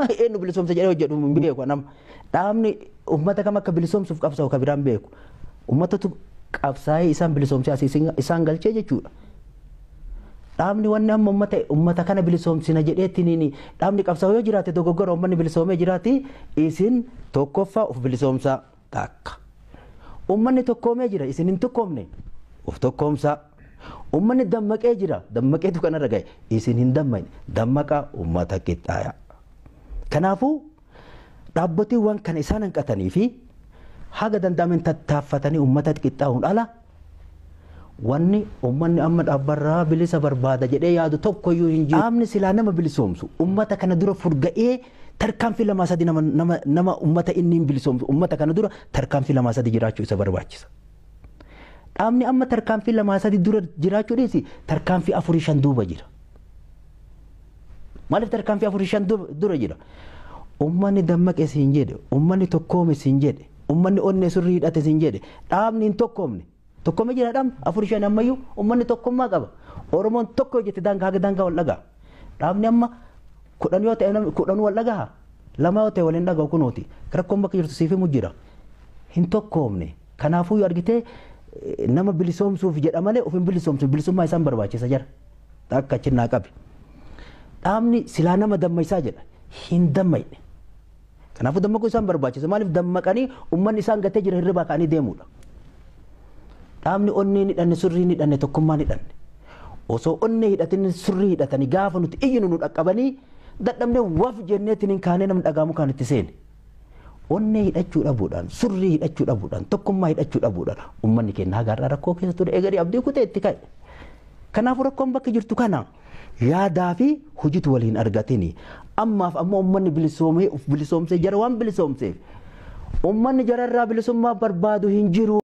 Amma eenyu bilisoomsa jedhee hojjedhu hin beeku nama. Dhaabni uummata kam akka bilisoomsuuf qabsaa'u ka biraan beeku. Uummatatu qabsaa'ee isaan bilisoomsee asii isaan galchee jechuudha. Dhaabni wanni amma uummata kana bilisoomsina jedheettiniin dhaabni qabsaa'u yoo jiraate dogoggora uummanni bilisoomee jiraati isin tokkoffaa of bilisoomsaa takka. Uummanni tokkoomee jira isin hin tokkoomne of tokkoomsaa. Uummanni dammaqee jira dammaqeetu kanarra gahe isin hin dammaqne dammaqaa uummata qixxaaya. Kanaafuu dhaabbotiiwwan kana isaan hanqatanii fi haga danda'ameen tattaaffatanii uummata qixxaa'uun ala wanni uummanni amma dhaabbarraa bilisa barbaada jedhee yaadu tokkoyyuu hin jiru. Dhaabni silaa nama bilisoomsu uummata kana dura furga'ee tarkaanfii lamaa sadi nama uummata inni hin bilisoomsu uummata kana dura tarkaanfii lamaa sadi jiraachuu isa barbaachisa. Dhaabni amma tarkaanfii lamaa sadi dura jiraachuu dhiisi tarkaanfii afurii shan duuba jira. Maaliif tarkaanfii afurii shan dura jira? Uummanni dammaqe siin jedhe, uummanni tokkoome siin jedhe, uummanni onnee surrii hidhate siin jedhe, dhaabni hin tokkoomne. Tokkoome jira dhaabni afurii shan ammayyuu uummanni tokkummaa qaba. Oromoon tokko hojjete daangaa haga daangaa wal dhagaa. Dhaabni amma 10 yoo ta'e 10 wal dhagaa. 2 yoo ta'e waliin dhaga'u kunuuti. Rakkoon bakka jirtu siif himu jira. Hin tokkoomne. Kanaafuu yoo argite nama bilisoomsuuf jedha malee of hin bilisoomsu bilisummaa isaan barbaachisa jira. Akka achinnaa qabi. Dhaabni silaa nama dammaysaa jedha. Hin dammayne. Kanaafuu dammaquu isaan barbaachisa. Maaliif dammaqanii uummanni isaan gatee jira hirribaa ka'anii deemuudha. Dhaabni onnee ni hidhanne surrii ni hidhanne tokkummaa ni hidhanne. Osoo onnee hidhatanii surrii hidhatanii gaafa nuti iyyinu nu dhaqqabanii dadhabnee waf jenneetiin hin kaanee namni dhagaamu kan itti seene. Onnee hidhachuu dhabuudhaan surrii hidhachuu dhabuudhaan tokkummaa hidhachuu dhabuudhaan uummanni keenya haga har'aa rakkoo keessa ture eegalee abdii kutee itti ka'e. Kanaafuu rakkoon bakka jirtu kana yaadaa fi hojiitu waliin argatini. Ammaaf ammoo uummanni bilisoomee of bilisoomsee jara waan bilisoomseef uummanni jararraa bilisummaa barbaadu hin jiru.